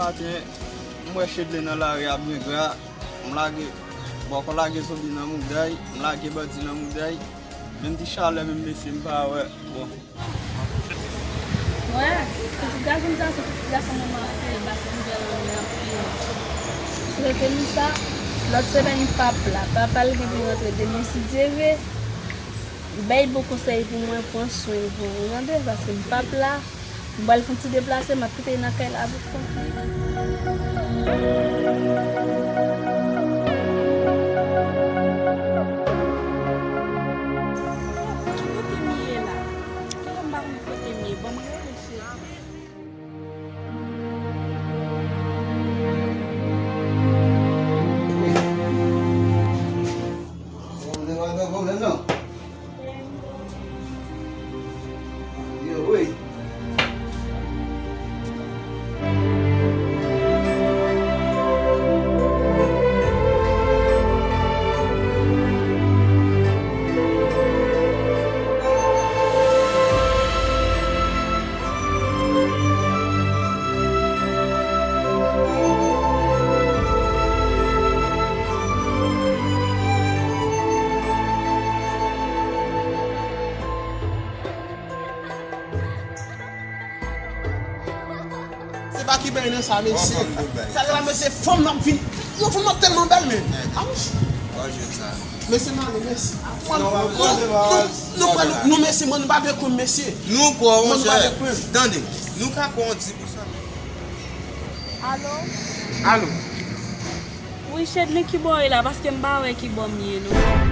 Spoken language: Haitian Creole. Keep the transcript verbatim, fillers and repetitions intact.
Maten, m wè Chedle nan lari ap byen gra. M lage, bòkò lage zonbi nan mouda l, m lage bandi nan mouda l. Menm ti chalè, menm mesye, m pa wè. Bon. Wè, pitit gason m sa, se pitit gason manman anpil, paske m fè l anpil. Se rete nou sa, lòt semèn pap la, papa l gen pou rantre demen si Dye vle. Bay bon konsèy pou mwen, pran swen l pou mwen, tande, paske m pap la. M pral fè yon ti deplase, m ap kite l nan kay la pou kont li. Ki kote m ye la? Kilè m pa konn kote m ye? Ban m rele cheri. Yo, wi. Se pa ki bagay nan sa, mesye. Sa la, mesye, fanm nan ap vin. Yon fanm nan tèlman bèl, men. Ah, mouch. Mesye, m ale, mèsi. Non, non, non, non, mesye, mwen, nou pa vle kwen, mesye. Nou kwè w, monchè. Tande, nou ka kwè w di pou sa. Alo? Alo? Wi, Chedlin, ki bò w ye la? Paske m pa wè ki bò m ye, non.